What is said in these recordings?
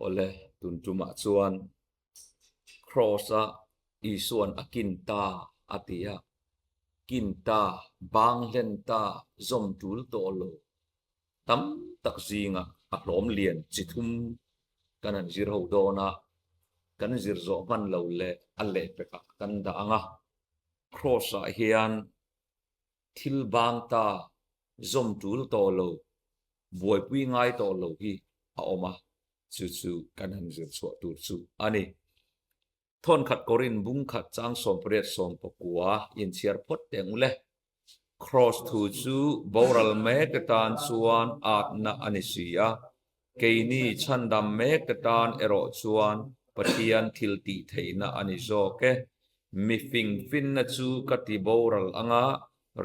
Awle, tun tumah chuan Kraws-a Isua'n a kin ta a ti a, kin ta, bang hlen ta, zawm tul tawh lo tam tak zingah a hlawm lian chi thum kan han zir ho dawn a, kan zir zawh hman lo leh a lehpekah kan dah ang a. Kraws-ah hian thil bang ta, zawm tul tawh lo, buaipui ngai tawh lo hi a awm a, chu chu kan han zir chhuah tur chu a ni. Thawnkhat Korin bung khat chang 18 19 inchhiar phawt teh ang ule. Kraws thu chu boral mek te tan chuan atna a ni si a, keini chhandam mek te tan erawh chuan Pathian thil tih theihna a ni zawk e. Mifing finna chu ka ti boral anga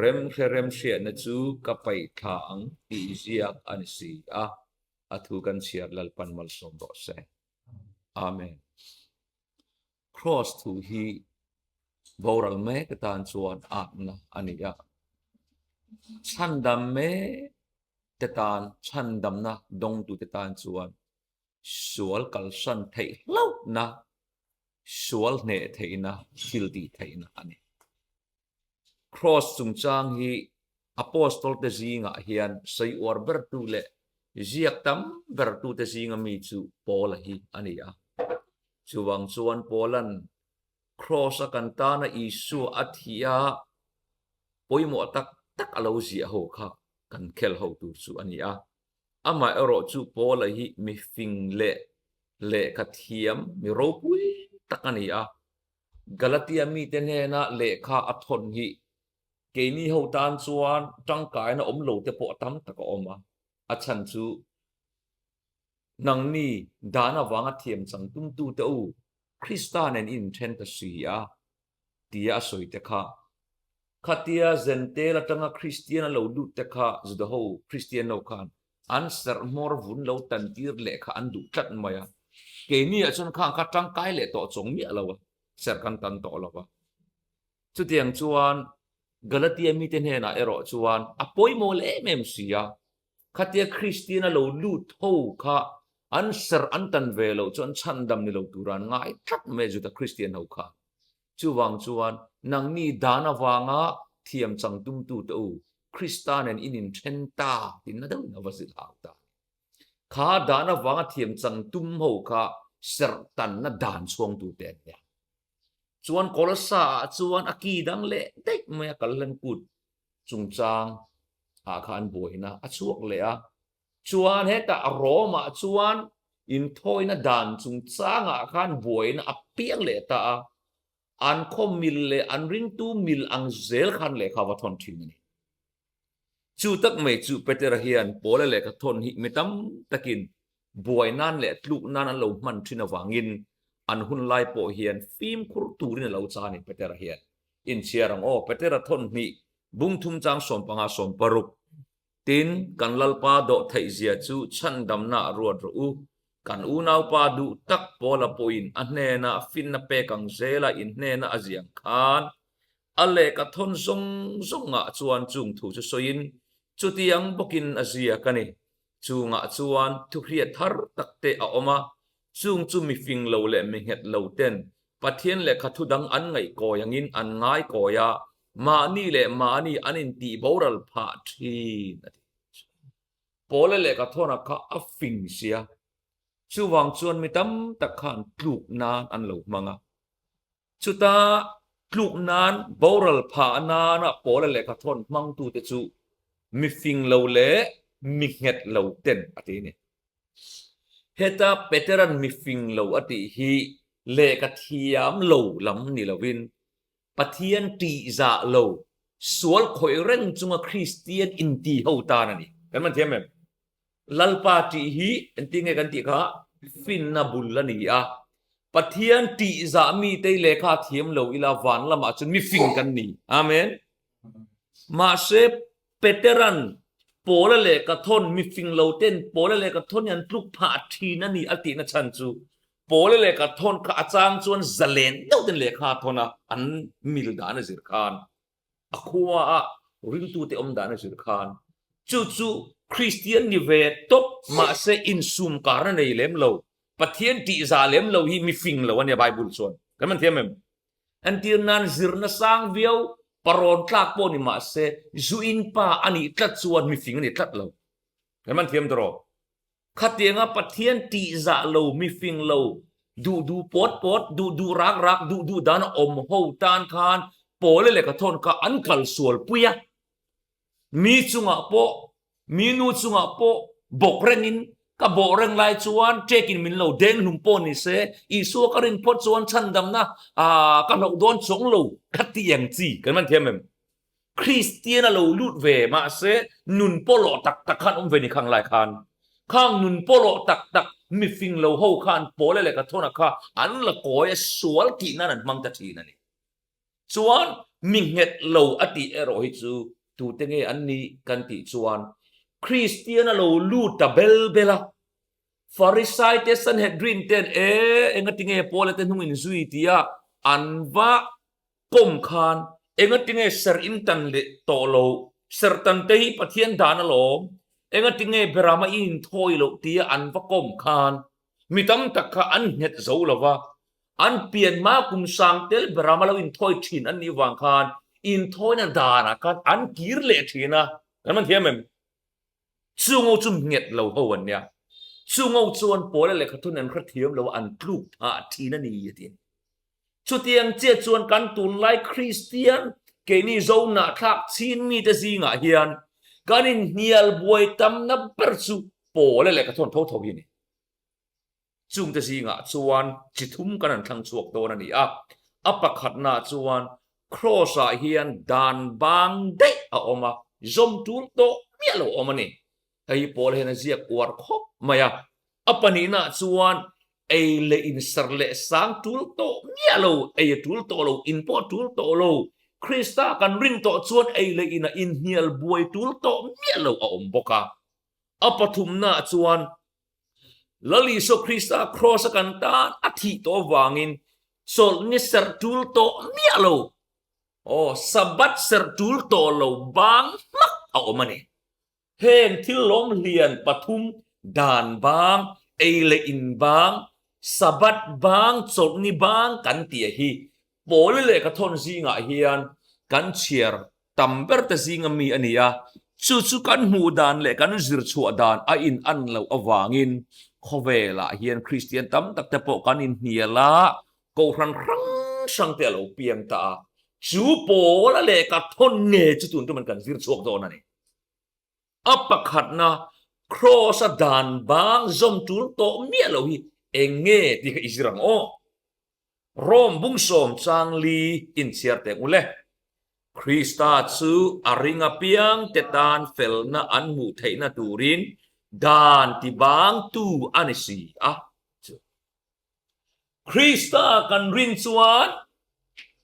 remhre remhriatna chu ka paih thla ang tih ziak a ni si a. A thu kan chhiar Lalpan malsawm rawh se. Amen. Kraws thu hi boral mek atan chuan atna a ni a. Chhandam mek te tan, chhandamna dawngtute tan chuan sual kalsan theih hlauhna, sual hneh theihna, thil tih theihna a ni. Kraws chungchang hi Apostol te zingah hian sawi uar bertu leh ziak tam bertute zinga mi chu Paula hi a ni a. Chuvang chuan Paula'n Kraws-a kan tana Isua a thih a pawimawh tak tak a lo ziah ho kha kan khel ho tur chu a ni a. Amah erawh chu Paula hi mi fing leh lehkha thiam mi ropui tak a ni a. Galatia mite hnena lehkha a thawn hi keini ho tan chuan tangkaina awm lo te pawh a tam tak a awm a, a chhan chu nangni dan avanga thiam chang tumtute u Krista nen in inthen ta si a tia a sawi te kha. Khatia Zentel atanga Kristian a lo lut te kha Judaho Kristian ho khan an serh hmawr vun lo tan tir leh kha an duh tlat mai a. Keini ah chuan khang kha tangkai leh tawh chawng miah lo a, serh kan tan tawh lo a. Chutiang chuan Galatia mite hnenah erawh chuan a pawimawh leh em em si a, khatia Kristian a lo lut ho kha an serh an tan ve loh chuan chhandam ni lo tura an ngai tlat mai a Juda Kristian ho khan. Chuvang chuan nangni dan avanga thiam chang tumtute u, Krista nen in inthen ta tiin na deuhin a va zilh hau ta. Kha dan avanga thiam chang tum ho kha serh tanna dan chhuangtute an nia. Chuan Kolossa ah chuan a ki dang leh daih mai a kalhlen kut chungchang ah kha an buaina a chhuak leh a. Chuan hetah Rome ah chuan inthawina dan chungchang ah khan buaina a piang leh ta a. An khaw mil leh an ringtu mil ang zel khan lehkha va thawn thin a ni. Chu tak mai chu Petera hian Paula lehkha thawn hi mi tam takin buai nan leh tluk nan an lo hman thin avangin an hun lai pawh hian fimkhur turin a lo cha a ni Petera hian. Inchhiar ang aw, Petera thawn hnih bung thum chang 15 16. Tin, kan Lalpa dawh theih zia chu chhandamna ah ruat rawh u. Kan unaupa duh tak Paula pawhin a hnena finna pek ang zela in hnena a ziang khan A lehkha thawn zawng zawngah chuan chung thu chu sawiin chutiang bawkin a ziak a ni. Chungah chuan thuhriat thar tak te a awm a, chung chu mi fing lo leh mi nghet lo ten Pathian lehkha thu dang an ngaih kawi angin an ngai kawi a, mahni leh mahni an intih boral phah thin a ti. Paula lehkha thawnah kha a fing sia, chuvang chuan mi tam tak khan tluk nan an lo hmang a. Chuta tluk nan, boral phah nana Paula lehkha thawn hmangtute chu mi fing lo leh mi nghet lo ten a ti a ni. Heta Petera'n mi fing lo a tih hi lehkha thiam lo lam ni lovin Pathian tihzah lo, sual khawih reng chunga Kristian inti ho tan a ni. Kan man thiam em? Lalpa tih hi engtin nge kan tih kha finna bul a ni a, Pathian tihzah mite lehkha thiam lo ila van lamah chuan mi fing kan ni. Amen. Mahse Peteran Paula lehkha thawn mi fing lo ten Paula lehkha thawn hi an tluk phah thin a ni a tihna chhan chu Paula lehkha thawn kha a chang chuan zalen deuh ten lehkha a thawn a, an mil dan a zir khan. A khua a ringtute awm dan a zir khan chu chu Kristian ni ve tawp mahse insum karna nei lem lo. Pathian tihzah lem lo hi mi fing lo a nia Bible chuan. Kan man thiam em? Entir nan zirna sang viau parawn tlak pawh ni mah se zu in pa a nih tlat chuan mi fing a ni tlat lo. Kan man thiam tawh rawh. Khatianga Pathian tihzah lo mi fing lo duh duh pawt pawt duh duh rak rak duh duh dan a awm ho tan khan Paula leh Kathawn kha an kal sual pui a. Mi chungah pawh mi nu chungah pawh bawk rengin ka bawh reng lai chuan ṭekin min lo deng hlum pawh ni se Isua ka rin phawt chuan chhandamna ka hlauh dawn chuang lo kha ti ang chi kan man thiam em? Kristian a lo lut ve mahse nun pawlawh tak tak khan awm ve ni khang lai khan khang nun pawlawh tak tak mifing lo ho khan Paula leh Kathona kha an la kawi a sual tih nan an hmang ta thin a ni. Chuan mi nghet lo a tih erawh hi chu tute nge an nih kan tih chuan Kristian a lo lut ta bel bel a, Farisai te Sanhedrin ten e engatinge Paula te hnung in zui tia an va pawm khan engatinge ser in tan leh tawh lo, sertan te hi Pathian dan alawm, engatinge Berama i inthawi loh tia an va kawm khan mi tam tak kha an nghet zo lo va, An pian hma kum sang tel berama lo inthawi thin an nih vang khan inthawina danah khan an kir leh thin a, kan man thiam em? Chungo chu nghet lo ho an nia. Chungo chuan Paula lehkhathun an hrethiam lo a, an tluk phah thin a ni a ti. Chutiang chiah chuan kan tunlai Kristian keini Zohnahthlak chin mite zingah hian kan inhnial buai tamna ber chu Paula lehkhathun tho tho hi a ni. Chungte zingah chuan chi thum kan han thlang chhuak dawn a ni a, a pakhatna chuan Kraws-ah hian dan bang daih a awm a, zawm tul tawh miah lo awm a ni. Hei hi Paul hian a ziak uar khawp mai a. A pahnihna chuan ei leh inser leh sang tul tawh miah lo, ei a tul tawh lo, in pawh a tul tawh lo, Krista kan rin tawh chuan ei leh inah inhnial buai tul tawh miah lo a awm bawk a. A pathumna chuan Lal Isua Krista kraws a kan tan a thih tawh avangin chawlhni serh tul tawh miah lo, aw, Sabbath serh tul tawh lo bang hmak a awm a ni. Heng thil lawm hlian pathum dan bang, ei leh in bang, Sabbath bang, chawlhni bang kan tih hi Paul lehkhathawn zingah hian kan chhiar tam ber te zinga mi a ni a, chu chu kan hmuh dan leh kan zir chhuah dan a in an loh avangin khawvelah hian Kristian tam tak te pawh kan inhnial a, kohhran hrang hrang te a lo piang ta a, chu Paula lehkhathawn nge chu tun tuman kan zir chhuak dawn a ni. A pakhatna Kraws-a dan bang zawm tul tawh miah lo hi eng nge tih kha i zir ang aw. Rom bungsawm chang li inchhiar teh ngu le. Krista chu a ring apiang te tan felna an hmuh theihna turin dan ti bangtu a ni si a. Chu Krista kan rin chuan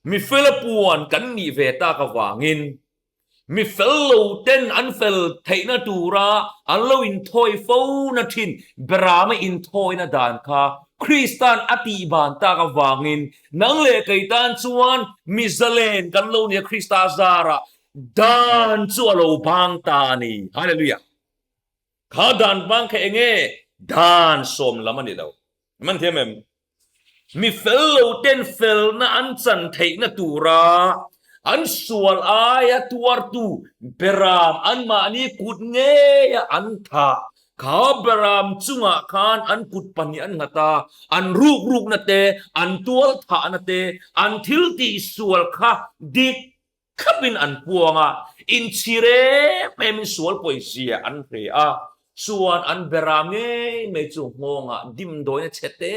mi fela puan kan nih ve tak avangin Mi fel lo ten an fel theihna tura an lo inthawi fo na thin Berama inthawina dan kha Krista'n a tihban tak avangin nang leh kei tan chuan mi zalen kan lo nia Krista zarah dan chu a lo bang ta a ni. Hallelujah! Kha dan bang kha enge? Dan sawm lam a ni lo. Man thiam em? Mi fel lo ten felna an chan theihna tura an sual aia tuartu Beram anmahni kut ngeia an thah kha Beram chungah khan an kut pahnih an nghat a, an ruk rukna te, an tual thahna te, an thil tih sual kha dik Thlapin an puang a, inchhir em emin sual pawizia an hre a, chuan an bera ngei mai chu nghawngah dimdawina chhe te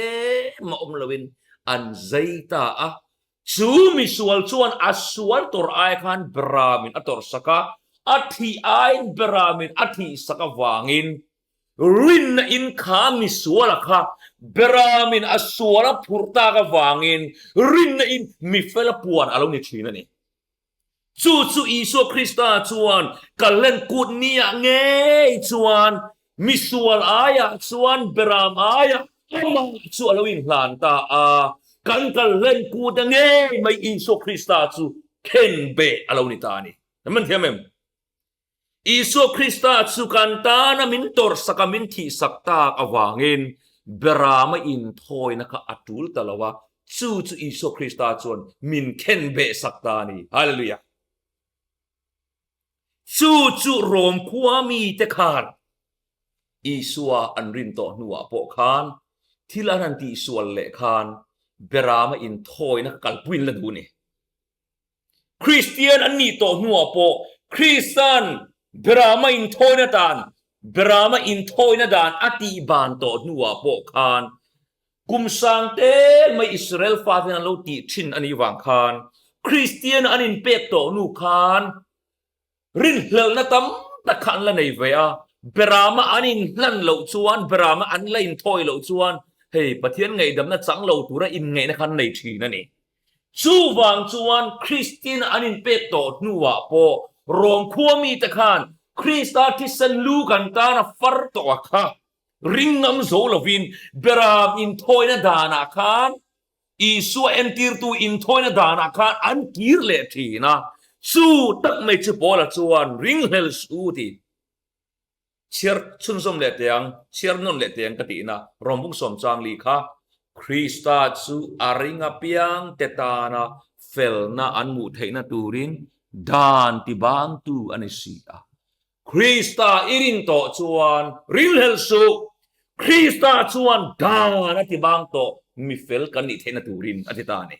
mah awm loin an zai ta a. Chu misual chuan a sual tawrh ai khan beramin a tawrh sak a, a thih aiin beramin a thih sak avangin Rinna in kha misuala kha beramin a sual a phurh tak avangin rinna in mifela puan a lo ni thin a ni. Chu chu Isua Krista chuan kalhlen kut niah ngei chuan misual aiah chuan beram aiah amah chu a lo inhlan ta a, kan kalhlen kut a ngei mai Isua Krista chu khenbeh a lo ni ta a ni. Man thiam em? Isua Krista chu kan tana min tawrhsak a min thihsak tak avangin Berama inthawina kha a tul ta lo a, chu chu Isua Krista chuan min khenbeh sak ta a ni. Hallelujah! Chu chu Rom khua mite khan Isua an rin tawh hnuah pawh khan thil an han tihsual leh khan Berama inthawina kha kalpuiin la duh a ni. Kristian an nih tawh hnuah pawh Krista'n Berama inthawina dan Berama inthawina dan a tih ban tawh hnuah pawh khan kum sang tel mai Israel faten an lo tih thin a nih vang khan Kristian an inpek tawh hnu khan Rinhlelhna tam tak kha an la nei ve a, Berama an inhlan loh chuan, Berama an la inthawi loh chuan hei Pathian ngaihdamna chang lo tura inngaihna kha an nei thin a ni. Chuvang chuan Kristian an inpek tawh hnuah pawh Rom khua mite khan Krista thisen lu kan tan a far tawh a kha ring ngam zo lovin Beram inthawina danah khan Isua entirtu inthawina danah khan an kir leh thin a, chu tak mai chu Paula chuan ringhlel su ti chhiar chhunzawm leh teh ang, chhiar nawn leh teh ang ka tihna Rawmbung sawmchang li kha Krista chu a ring apiang te tana felna an hmuh theihna turin dan tibangtu a ni si a. Krista i rin tawh chuan ringhlel suh, Krista chuan dan a ti bang tawh, mi fel kan nih theihna turin a ti ta a ni.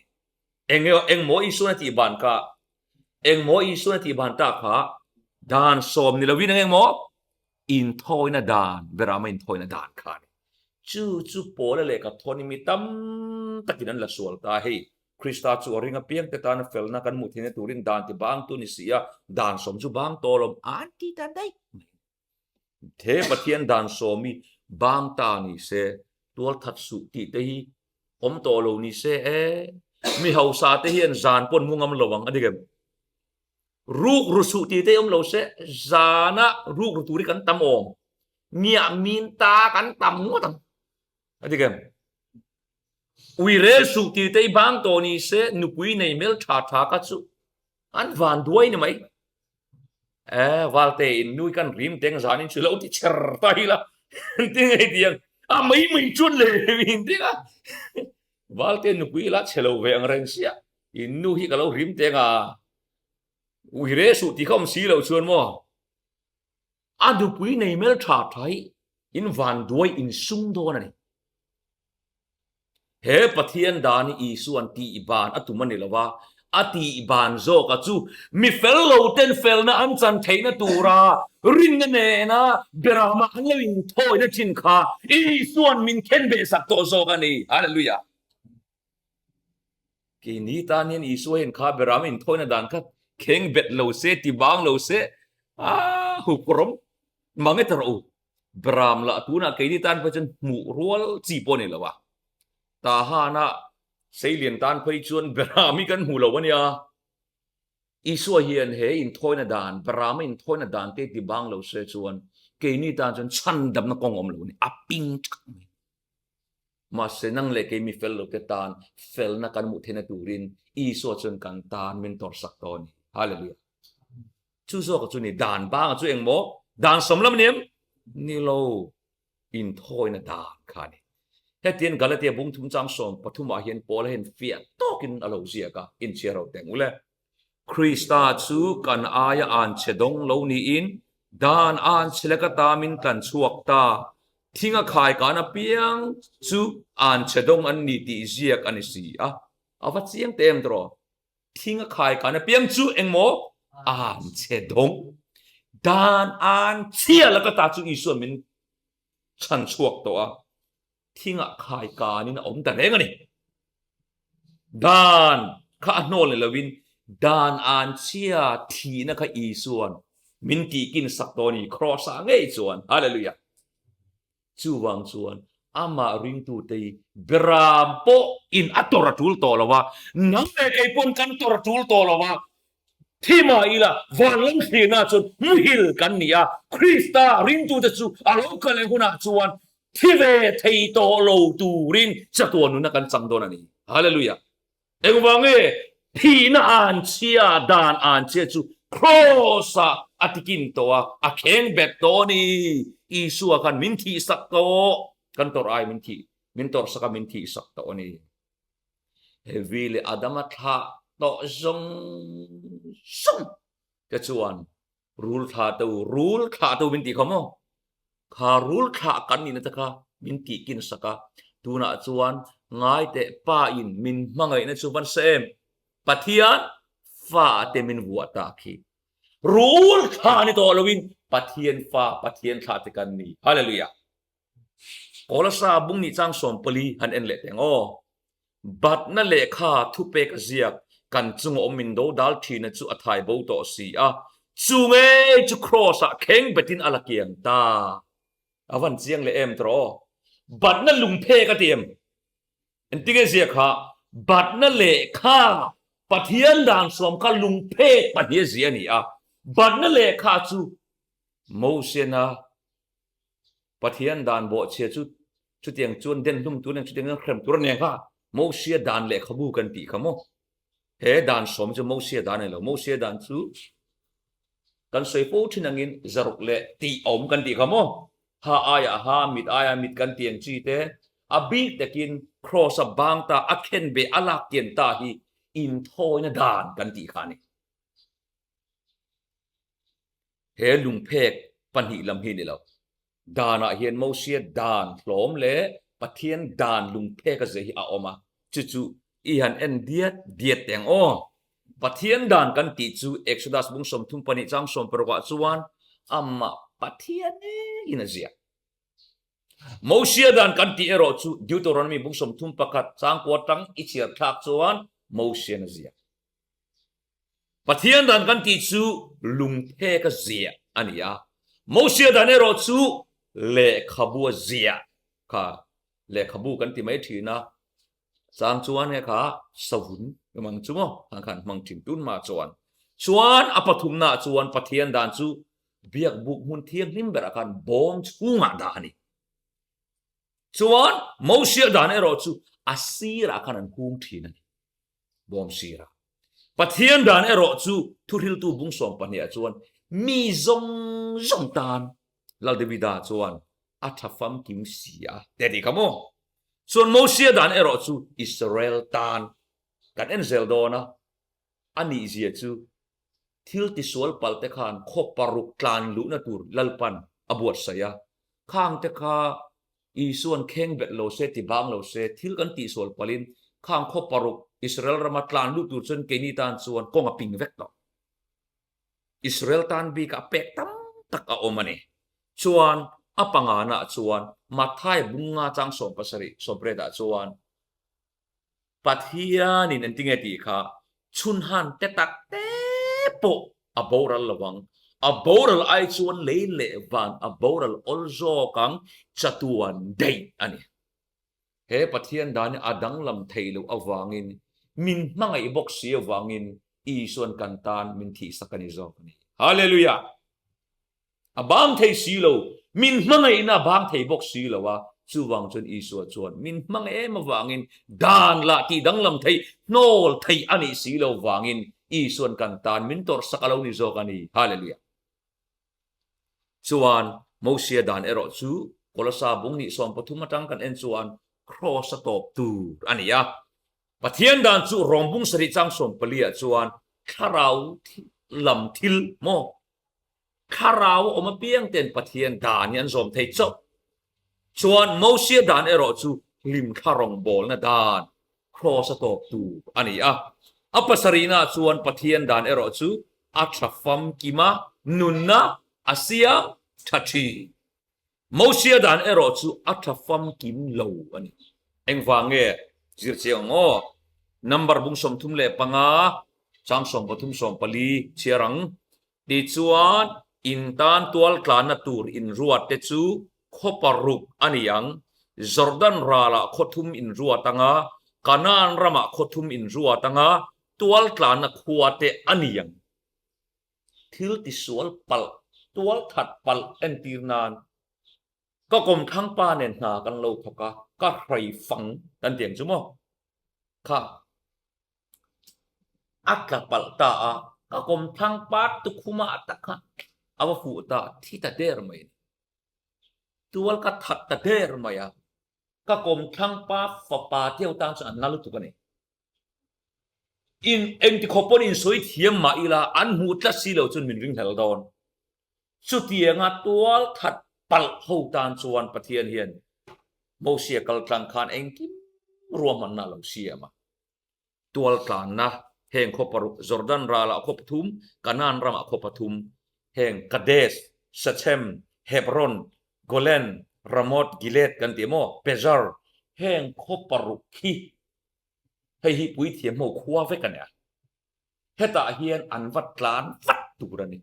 Eng engmaw Isuan a tih ban kha, engmaw Isuan a tih ban ta kha, dan sawm ni lovin eng engmaw inthawina dan, berama inthawina dan kha a ni. Chu chu Paula leh ka thawn mi tam takin an la sual ta hei. Krista chu a ring apiang te tana felna kan hmuh theihna turin dan ti bangtu ni si a, dan sawm chu bang tawh lawm an ti ta daih mai. He Pathian dan sawm hi bang ta ni se, tualthat suh tih te hi awm tawh lo ni se e, mi hausa te hian zan pawn mu ngam lo ang a ni em? Ruk ru suh tih te hi awm lo se, zana ruk ru tur hi kan tam awm, miah min ta kan tam ngawt ang a ni em? Ui rel suh ti te i bang tawh ni se nupui nei hmel tha tha ka chu an van duai ni mai. E valte in nui kan rim teng zan in chu lo ti cher ta hi la ti ngei tiang a mai mai chuan le in ting a valte nupui la chhe lo ve ang reng sia in nu hi ka lo rim teng a ui re suh ti kha awm si lo chuan maw a nupui nei hmel tha tha hi in van duai in sum dawn a ni. He Pathian dan hi Isua'n tihban a tum a ni lo va, a tihban zawka chu mi fel lo ten felna an chan theihna tura rinna nena berama an lo inthawina thin kha Isua'n min khenbeh sak tawh zawk a ni. Hallelujah! Keini tan hian Isua hian kha berama inthawina dan kha kheng bet lo se, tibang lo se, a huphurhawm mang e ta rawh u. Bram lah tunah keini tan phei chuan hmuh rual chi pawh a ni lo a, Tahana Seilian tan phei chuan Bram hi kan hmu lo a nia. Isua hian he inthawina dan, Brama inthawina dan te ti bang lo se chuan keini tan chuan chhandamna kawng awm lo a ni, a ping thak mai. Mahse nang leh kei mi fel lo te tan felna kan hmuh theihna turin Isua chuan kan tan min tawrhsak tawh a ni. Hallelujah. Chu zawk chu ni dan banga chu engmaw dan sawm lam a ni em? Ni lo, inthawina dan kha a ni. Hetian Galatia bung thum chang 13 ah hian Paula hian fiah tawkin a lo ziak a, inchhiar ho teng ule. Krista chu kan aia an chhe dawng lo niin dan an chhe lek ata min tlan chhuak ta. Thing a khai kan apiang chu an chhe dawng an ni tih ziak a ni si a. A va chiang te em tawh? Thing a khai kan apiang chu engmaw an chhe dawng. Dan an chhia lak ata chu Isua min chhan chhuak tawh a, thingah khai kanin a awm ta reng a ni. Dan kha a hnawl ni lovin dan an chhia thihna kha Isua'n min tihkin sak tawh a ni, Kraws-ah ngei chuan. Hallelujah! Chuvang chuan amah ringtute hi beram pawh in a tawrh a tul tawh lo a, nang leh kei pawn kan tawrh a tul tawh lo a, thi mah ila van lam thlirna chuan muhil kan ni a, Krista ringtute chu a lo kal leh hunah chuan thi ve thei tawh lo turin chatuan nunna kan chang dawn a ni. Hallelujah! Engvang nge thihna an chhia, dan an chhia chu Kraws-ah a tikin tawh a, a kheng bet tawh a ni. Isua khan min thihsak tawh. Kan tawrh ai min thih, min tawrh sak a min thih sak tawh a ni. Hevi leh Adama thlah tawh zawng zawng te chuan rul thlah te u, rul thlah te u min tih kha maw? Kha rul thlah kan nihna te kha min tih kin sak a, tunah chuan ngai teh pa in min hmangaihna chu van sa em? Pathian fa te min vuah ta khi. Rul thlah ni tawh loin Pathian fa, Pathian thlah te kan ni. Hallelujah! Kolasa bung nih chang 14 han en leh teng aw. Batna lehkha thupek a ziak kan chunga awm min dodal thina chu a thai bo tawh si a, chu ngei chu Kraws ah kheng betin a la kiang ta. A van chiang leh em tawh aw. Batna lungphek a ti em? Engtinge ziak kha? Batna lehkha Pathian dan sawm kha lungphek pahnih a zia a ni a. Batna lehkha chu Mosena Pathian dan bawhchhia chu chutiang chuan den hlum tur nen chutiang chuan hrem tur a ni ang kha. Mosia dan lehkhabu kan tih kha maw? He dan sawm chu Mosia dan a ni lo. Mosia dan chu kan sawi fo thin angin zaruk leh tih a awm kan tih kha maw? Ha aiah ha, mit aiah mit kan tih ang chi te a bik takin Kraws-a bang ta, a khenbeh a lak kian ta hi inthawina dan kan tih kha a ni. He lungphek pahnih lam hi ni lo. Danah hian Mosia dan hlawm leh Pathian dan lungphek a zia hi a awm a, chu chu i han en diat diat teh ang aw. Pathian dan kan tih chu Exodus bung 32 chang 16 ah chuan amah Pathian ngeiin a ziak. Mosia dan kan tih erawh chu Deuteronomy bung 31 chang kua tang i chhiar thlak chuan Mosian a ziak. Pathian dan kan tih chu lungphek a ziah a ni a, Mosia dan erawh chu lehkhabu a ziah kha lehkhabu kan ti mai thin a, chang chuan he kha savun hmang chu maw han khan hmang thin tun hma chuan. Chuan a pathumnaah chuan Pathian dan chu biakbuk hmun thianghlim berah khan bawm chhungah dah a ni. Chuan Mosia dan erawh chu a sirah khan an hung thin a ni. Bawm sira. Pathian dan erawh chu thuhriltu bung 12 ah chuan mi zawng zawng tan Lal Davida chuan a tha famkim si a te tih kha maw? Chuan Mosia dan erawh chu Israel tan kan en zel dawn a, a nihzia chu thil tisual palh te khan khaw paruk tlan luhna tur Lalpan a buatsaih a, khang te kha Isuan kheng bet lo se, ti bang lo se, thil kan tihsual palhin khang khaw paruk Israel rama tlan luh tur chuan keini tan chuan kawng a ping vek tawh. Israel tan bikah pek tam tak a awm a ni. Chuan a pangana chuan Matthai bunga chang 17 sawmriatah chuan Pathianin engtinge tih kha chhunhan te tak te pawh a boral lo ang. A boral ai chuan lei leh van a boral awl zawk ang chatuan daih a ni. He Pathian dan hi a danglam theih loh avangin min hmangaih bawk si avangin Isuan kan tan min thihsak a ni zawk a ni. Hallelujah! A bang thei si lo, min hmangaihna a bang thei bawk si lo a, chuvang chuan Isua chuan min hmangaih em avangin dan lah tih danglam theih, hnawl theih a nih si lo vangin Isuan kan tan min tawrhsak a lo ni zawk a ni. Hallelujah! Chuan Mosia dan erawh chu Kolosa bung nih 13 atang kan en chuan Kraws a tawp tur a ni a. Pathian dan chu Rom bung sarih chang 14 ah chuan thlarau lam thil maw Thlarau a awm apiang ten Pathian dan hi an zawm thei chauh. Chuan Mosia dan erawh chu hlimthla rawngbawlna dan, Kraws a tawp tur a ni a. A pasarihna chuan Pathian dan erawh chu a tha famkim a, nunna a siam tha thin. Mosia dan erawh chu a tha famkim lo a ni. Engvang nge zir chiang ang aw? Number bung 35, chang 13 14 chhiar ang. Tichuan, in tan tual tlanna tur inruat te chu khaw paruk a ni ang, Jordan ralah khaw thum inruat anga, Kanaan ramah khaw thum inruat anga, tual tlanna khua te a ni ang. Thil tisual palh, tual that palh entir nan ka kawmthlang pa nen hna kan lo thawk a, ka hrai fang kan ti ang chu maw? Kha. A tla palh ta a, ka kawmthlang part tukhumah tak kha a va fuh ta, thi ta der mai a ni. Tual ka that ta der mai a. Ka kawmthlang pa fapa te ho tan chuan an na lutuk a ni. In engti khawp pawn insawi thiam mah ila an hmuh tlat si lo chuan min ringhlel dawn. Chutianga tual that palh ho tan chuan Pathian hian Mosia kaltlang khan engkim ruahmanna a lo siam a. Tualtlanna, heng khaw paruk, Jordan ralah khaw pathum, Kanaan ramah khaw pathum, heng Kadesh, Shechem, Hebron, Golan, Ramoth, Gilead kan ti maw, Bezer, heng khaw paruk hi hei hi puithiam ho khua vek a nia. Hetah hian an va tlan vat tur a ni.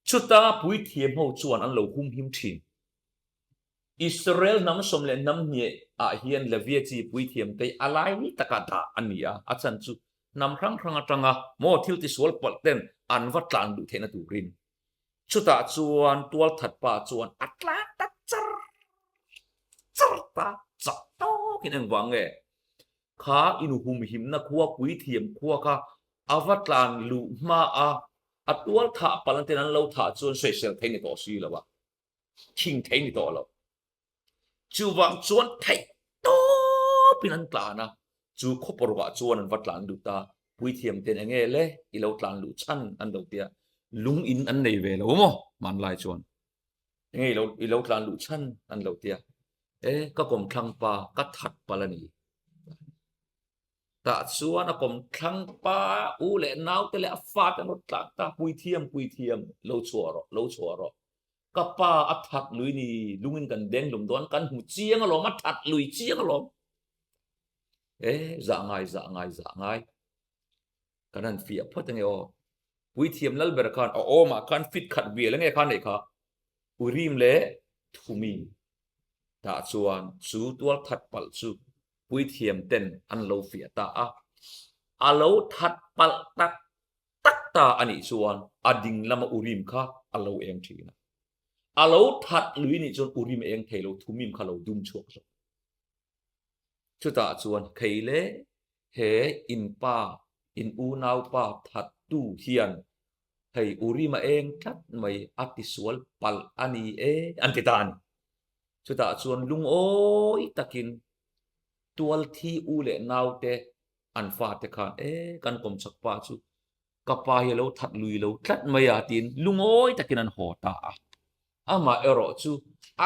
Chuta puithiam ho chuan an lo humhim thin. Israel hnam sawm leh hnam hniah ah hian Levia chi puithiam te a lai takah dah a ni a, a chhan chu hnam hrang hrang atanga maw thil tisual palh ten an va tlan duh theihna turin. Chutah chuan tualthat pa chuan a tlan ta char char ta chak tawkin engvang nge kha inhumhimna khua puithiam khua kha a va tlan luh hma a, a tual thah palh ten an lo thah chuan sawisel thei ni tawh si lo a, thing thei ni tawh lo. Chuvang chuan theih tawpin an tlan a, chu khaw parukah chuan an va tlan lut a, puithiam ten enge le i lo tlan luh chhan an lo tia, lung in an nei ve lo maw hmanlai chuan. Enge i lo i lo tlan luh chhan an lo tia, e ka kawmthlang pa ka that palh a ni. Tah chuan a kawmthlang pa u leh naute leh a fate an rawn tlan ta, Puithiam, Puithiam, lo chhuah rawh, lo chhuah rawh. Ka pa a that lui ni, lungin kan deng hlum dawn, kan hmu chiang alawm, a that lui chiang alawm. E, zah ngai, zah ngai, zah ngai. Kan han fiah phawt ange aw. Puithiam lal ber khan a awmah khan fit khat vial ange khan neih kha. Urim leh Thumim. Tah chuan chu tual that palh chu puithiam ten an lo fiah ta a. A lo that palh tak tak ta a nih chuan a ding lama Urim kha a lo eng thin a. A lo that lui nih chuan Urim a eng thei lo, Thumim kha lo dum chhuak zawk. Chutah chuan khei le he in pa, in unaupa thattu hian hei Urim a eng tlat mai a tisual palh a ni e an ti ta a ni. Chutah chuan lungawi takin tualthi u leh naute an fate khan e kan kawmchak pa chu ka pa hi a lo that lui lo tlat mai a tiin lungawi takin an haw ta a. Amah erawh chu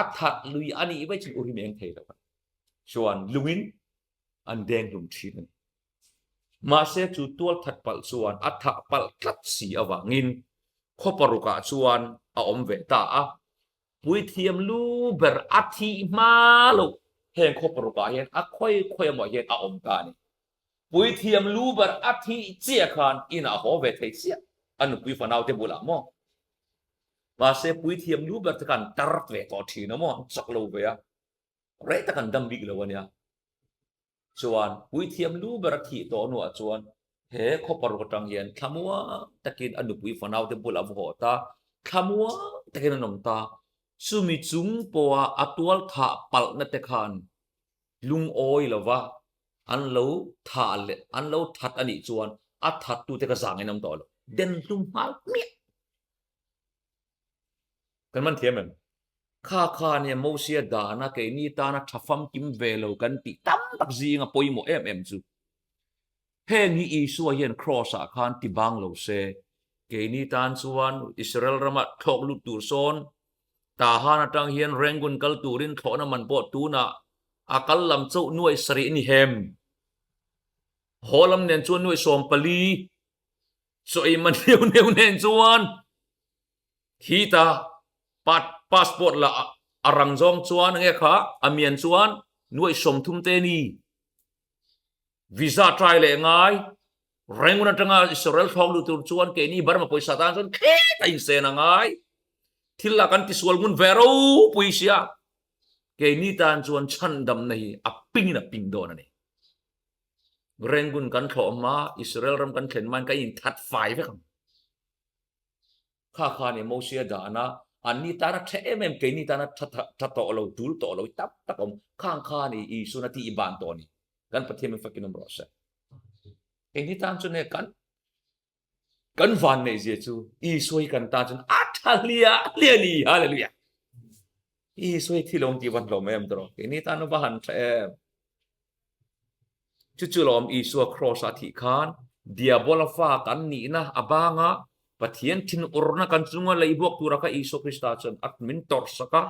a that lui a nih vaih chuan Urim eng thei lo a ni. Chuan lungin an deng hlum thin a ni. Mahse chu tual that palh chuan a thah palh tlat si avangin khaw parukah chuan a awm ve ta a. Puithiam lu ber a thih hma loh heng khaw parukah hian a khawi khawi emaw hian a awm ta a ni. Puithiam lu ber a thih chiah khan inah a haw ve thei chiah a nupui fanaute bulah maw. Mahse puithiam lu ber te khan tar ve tawh thin a maw, an chak lo ve a, rei tak an dam bik lo a nia. Chuan puithiam lu ber a thih tawh hnuah chuan he khaw paruk atang hian thlamuang takin a nupui fanaute bulah a va haw ta, thlamuang takin an awm ta. Chumi chung pawha a tual thah palhna te khan lungawi lova an lo thah leh an lo that a nih chuan a thattute ka zangin an awm tawh lo. Den hlum nghal hmiah. Kan man thiam em? Kha kha nia Mosia dana keini tana tha famkim ve lo kan tih tam tak zinga pawimawh em em chu. Heng hi Isua hian Kraws ah khan ti bang lo se, keini tan chuan Israel rama thlawk lut tur sawn Tahan atang hian Rangoon kal turin thlawhna man pawh tunah a kal lam chauh nuai sarih a ni hem. Haw lam nen chuan nuai 14 chaw ei man neu neu nen chuan Khita passport la a rang zawng chuan nge kha a mian chuan nuai 30 te ni. Visa try leh ngai Rangoon atanga Israel thlawk luh tur chuan keini Burma pawisa tan chuan khet a insen a ngai. Thil lah kan tisual ngun ve ropui sia. Keini tan chuan chhandamna hi a pingin a ping dawn a ni. Rangoon kan thlawh hma Israel ram kan thlen hmain kan inthat fai vek ang. Kha kha nih Mosia dana anni tana tha em em keini tana tha tha tawh lo tul tawh lo tam tak awm khang kha nih Isuan a tih i ban tawh a ni. Kan Pathian min fakin awm rawh se. Keini tan chuan hei kan kan van neih zia chu Isua hi kan tan chuan a tha hliah hliah a ni. Hallelujah. Isua hi thi lo ang tih van hlawm em tawh keini tan va han tha em. Chu chu lawm Isua cross a thih khan Diabola fa kan nihna a banga Pathian thinurna kan chunga lei buak tura kha Isua Krista chuan a min tawrh sak a,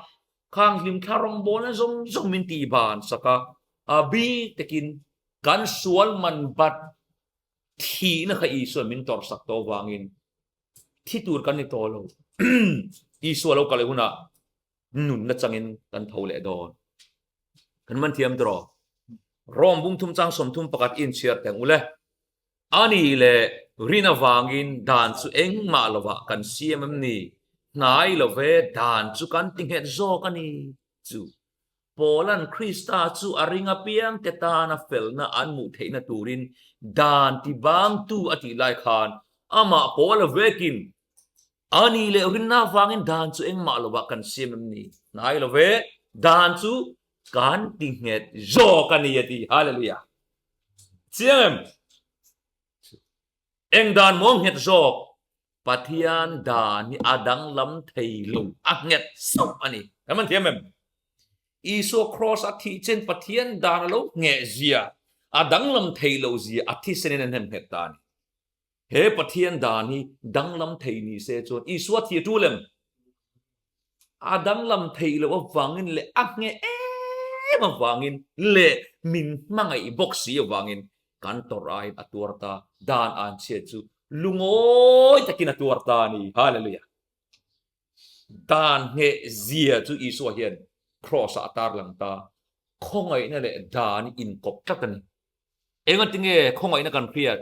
khang hlimthla rawngbawlna zawng zawng min tih ban sak a, a bik takin kan sual man bat thihna kha Isua'n min tawrh sak tawh avangin thi tur kan ni tawh lo. Isua lo kal hunah nunna changin kan tho leh dawn. Kan man thiam tawh. Rom bung thum chang 31 inchhiar teng ule. Ani leh rin avangin dan chu engmah lovah kan siam em ni? Hnai love dan chu kan ti nghet zawk a ni chu. Paula'n Krista chu a ring apiangte tana felna an hmuh theihna turin dan tibangtu a tih lai khan amah Paula vekin Ani leh rinna avangin dan chu engmah lovah kan siam em ni? Hnai love, dan chu kan ti nghet zawk a ni a ti. Hallelujah! Chiang em? Eng dan maw nghet zawk? Pathian dan hi a danglam thei lo, a nghet sauh a ni. Kan man thiam em? Isua cross a thih chen Pathian dan a lo ngheh zia, a danglam thei lo zia a thisen in a hnem nghet ta a ni. He Pathian dan hi danglam thei ni se chuan Isua thi a tul em? A danglam theih loh avangin leh a ngheh em avangin leh min hmangaih bawk si avangin kan tawrh aiin a tuar ta, dan an chhiat chu lungawi takin a tuar ta a ni. Hallelujah! Dan ngheh zia chu Isua hian Cross-ah a tarlang ta, khawngaihna leh dan inkawp tlat a ni. Engatinge khawngaihna kan hriat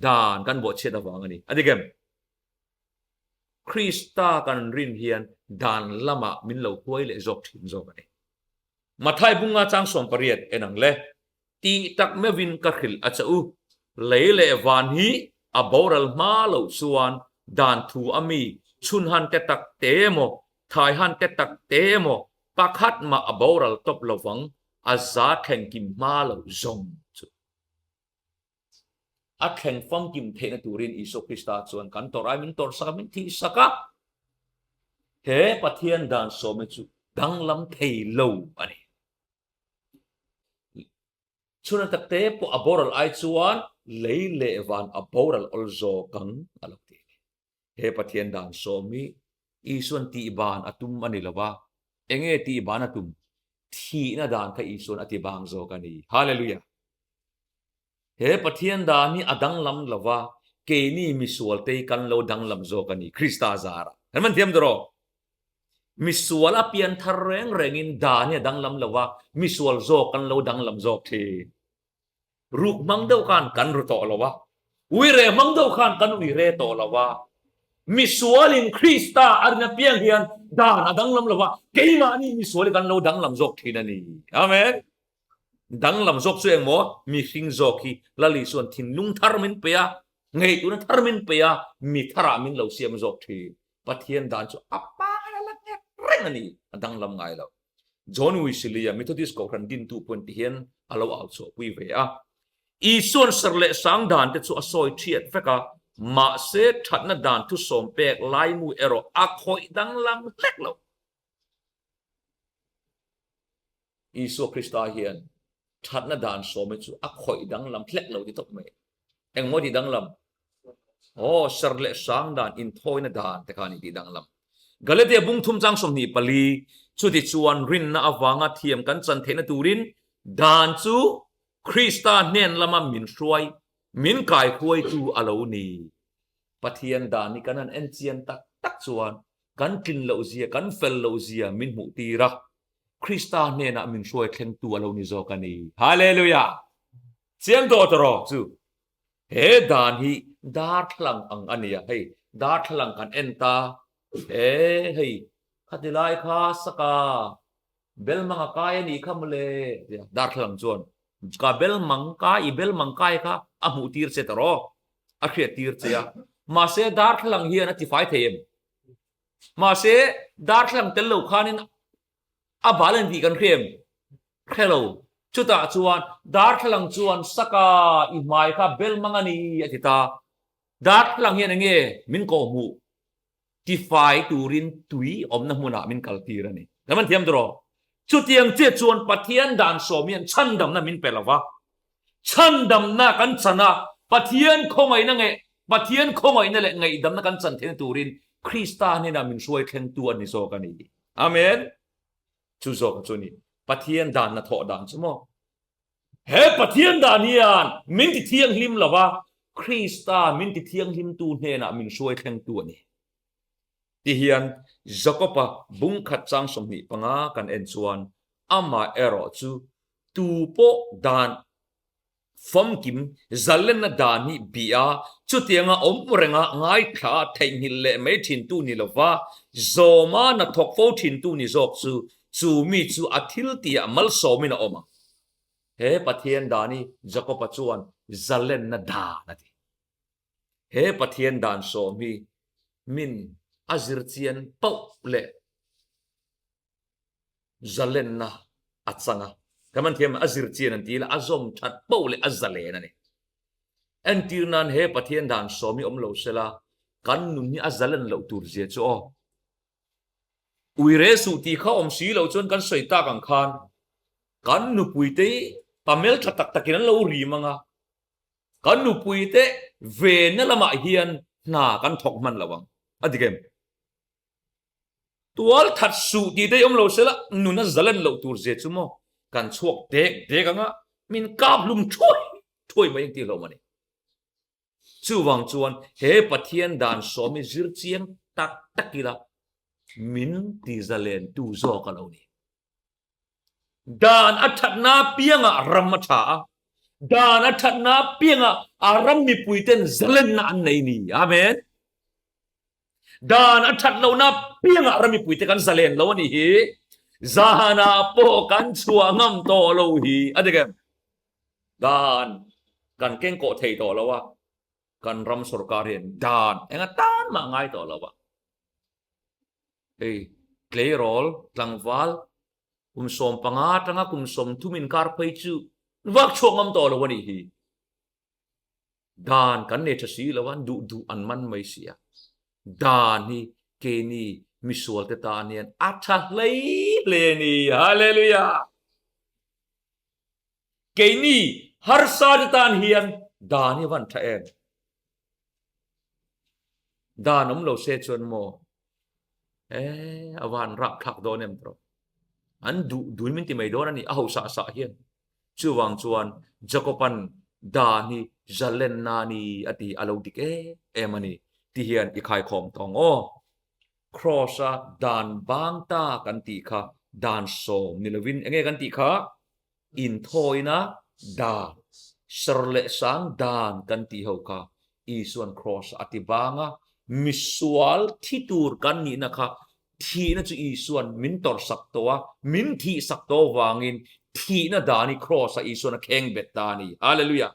dan kan bawhchhiat avang a ni. A dik em? Krista kan rin hian dan lamah min lo huai leh zawk thin zawk a ni. Mathai bunga chang 18 en ang le, Tih tak meuhin ka hrilh a che u, lei leh van hi a boral hma loh chuan dan thu a mi chhunhan te tak te emaw, thaihan te tak te emaw pakhat mah a boral tawp lovang, a za thlengkim hma loh zawng chu. A thleng famkim theihna turin Isua Krista chuan kan tawrh ai min tawrh sak a, min thih sak a. He Pathian dan sawmna chu danglam thei lo a ni. Chhuna takte pawh a boral ai chuan lei leh van a boral awl zawk ang a lo ti a ni. He Pathian dan sawm hi Isuan tihban a tum a ni lo va, enge tihban a tum? Thihna dan kha Isuan a ti bang zawk a ni. Hallelujah! He Pathian dan hi a danglam lo va, keini misualte hi kan lo danglam zawk a ni, Krista zarah. Kan man thiam tawh rawh. Misual a pian thar reng rengin dan hi a danglam lo va, misual zawk kan lo danglam zawk thin. Ruk hmang deuh khan kan ru tawh lo a, uire hmang deuh khan kan uire tawh lo a. Misualin Krista a rin apiang hian dan a danglam lo va, keimahni misual hi kan lo danglam zawk thin a ni. Amen. Danglam zawk chu engmaw? Mihring zawk hi Lal Isuan thinlung thar min pe a, ngaihtuahna thar min pe a, mi tharah min lo siam zawk thin. Pathian dan chu a pangai a la nghet reng a ni, a danglam ngai lo. John Wesley-a Methodist Kohhran dintu pawhin ti hian a lo au chhuahpui ve a. Isuan ser leh sang dan te chu a sawi thiat vek a, mahse thatna dan thusawm pek laimu erawh a khawih danglam hlek lo. Isua Krista hian thatna dan sawm hi chu a khawih danglam hlek lo ti tawp mai. Engmaw ti danglam? Aw, ser leh sang dan, inthawina dan te kha a ni tih danglam. Galatia bung thum chang 24, chuti chuan rinna avanga thiam kan chan theihna turin dan chu Krista hnen lama min hruai, min kaihruaitu a lo ni. Pathian dan hi kan han en chian tak tak chuan kan tlin loh zia, kan fel loh zia min hmuh tir a, Krista hnenah min hruai thlengtu a lo ni zawk a ni. Hallelujah! Chiang tawh tawh chu he dan hi darthlalang ang a ni a, hei darthlalang kan en ta, e hei khati lai kha saka belmang a kai a nih kha mawle tia darthlalang chuan ka belmang kai i belmang kai kha a hmuh tir che tawh rawh, a hriat tir che a, mahse darthlalang hian a tifai thei em? Mahse, darthlalang tel lo khanin a bal an tih kan hre em? Hre lo. Chutah chuan darthlalang chuan saka i hmai kha bel mang a ni a ti ta. Darthlalang hian enge min kawhhmuh tifai turin tui awmna hmunah min kaltir a ni. Kan man thiam tawh. Chutiang chiah chuan Pathian dan sawm hian chhandamna min pe lo va. Chhandamna kan chan a, Pathian khawngaihna nge Pathian khawngaihna leh ngaihdamna kan chan theihna turin Krista hnenah min hruai thlengtu a ni zawk a ni. Amen. Chu zawk chu a ni. Pathian dan hnathawh dan chu maw? He Pathian dan hian min ti thianghlim lo va, Krista min ti thianghlimtu hnenah min hruai thlengtu a ni. Tihian Jakob-a bung khat chang 25 kan en chuan amah erawh chu tu pawh dan famkim zalenna dan hi bih a, chutianga awm renga ngaithla theihnghilh leh mai thintu ni lova zawma hnathawk fo thintu ni zawk chu chu mi chu a thil tihah malsawmin a awm ang. He Pathian dan hi Jakob-a chuan zalenna dan a ti. He Pathian dan sawm hi min a zirchian pauh leh zalenna a chang a. Kan man thiam a zirchian an ti ila a zawm that pauh leh a zalen a ni. Entir nan he Pathian dan sawm hi awm lo sela kan nun hi a zalen loh tur zia chu aw. Uire suh tih kha awm si lo chuan kan sawi tak ang khan kan nupuite hi pamel tha tak takin an lo rim ang a. Kan nupuite venna lamah hian hna kan thawk hman lo ang. A dik em? Tual that suh tih te hi awm lo sela nun a zalen loh tur zia chu maw kan chhuak dek dek ang a, min kap hlum thuai thuai mai ang tih hlawm a ni. Chuvang chuan he Pathian dan sawm hi zir chiang tak tak ila min ti zalen tu zawk a lo ni. Dan a thatna piangah ram a tha a, dan a thatna piangah a ram mipuiten zalenna an nei ni. Amen. Dan a that lohna piangah ram mipuite kan zalen lo a nih hi. Zanah pawh kan chhuah ngam tawh lo hi a dik em? Dan kan kengkawh thei tawh lo a, kan ram sorkar hian dan enga tan mah ngai tawh lo a. Hei tleirawl tlangval kum 15 atanga kum 30 inkar phei chu vak chhuak ngam tawh lo a nih hi. Dan kan nei tha si lo a, duh duh an man mai si a. Dan hi keini misual te tan hian a tha hlei hle a ni. Hallelujah! Keini harsa te tan hian dan hi a van tha em? Dan awm lo se chuan maw eh a van rapthlak dawn em tawh. An duh dun min ti mai dawn a ni a hausa sah hian. Chuvang chuan Jacob-an dan hi zalenna a ni a ti a lo dik em em a ni ti hian i khaikhawm tawng aw. Kraws-a dan bang ta kan tih kha dan sawm ni lovin enge kan tih kha? Inthawina dan, ser leh sang dan kan tih ho kha Isuan Kraws-a a ti bang a, misual thi tur kan nihna kha thihna chu Isuan min tawrhsak tawh a, min thihsak tawh avangin thihna dan hi Kraws-a Isuan a kheng bet ta a ni. Hallelujah!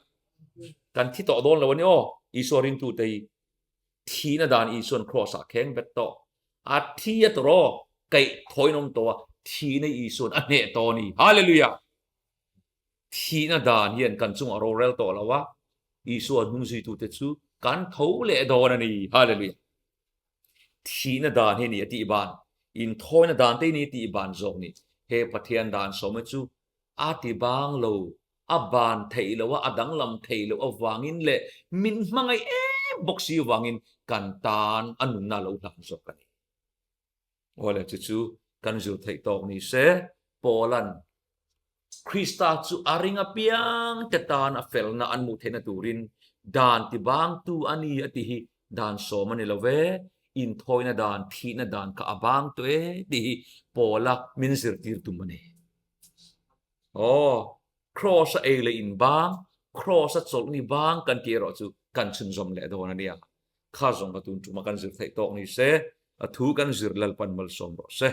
Kan thi tawh dawn lo a ni aw, Isua ringtute hi. Thihna dan Isuan Kraws ah kheng bet tawh. A thi a tawh aw, kaih thawiin awm tawh a, thihna Isuan a hneh tawh a ni. Hallelujah! Thihna dan hian kan chungah rorel tawh lo a, Isua hnungzuitute chu kan tho leh dawn a ni. Hallelujah! Thihna dan hi a ni a tih ban, inthawina dan te hi a ni a tih ban zawk ni. He Pathian dan sawmna chu A ti bang lo, a ban theih loh a, a danglam theih loh avangin leh min hmangaih em bawk si avangin kan tan a nunna a lo hlan zawk a ni. Awle, chu chu kan zir theih tawk ni se, Paula'n Krista chu a ring apiang te tan a felna an hmuh theihna turin dan ti bangtu a ni a ti hi dan sawm a ni lo ve, inthawina dan, thihna dan kha a bang tawh e tih hi Paula min zirtir tum a ni. Aw, Kraws a ei leh in bang, Kraws a chawlh ni bang kan tih erawh chu kan chhunzawm leh dawn a nia. Kha zawng ka tun ṭuma kan zir theih tawk ni se, a thu kan zir Lalpan malsawm rawh se.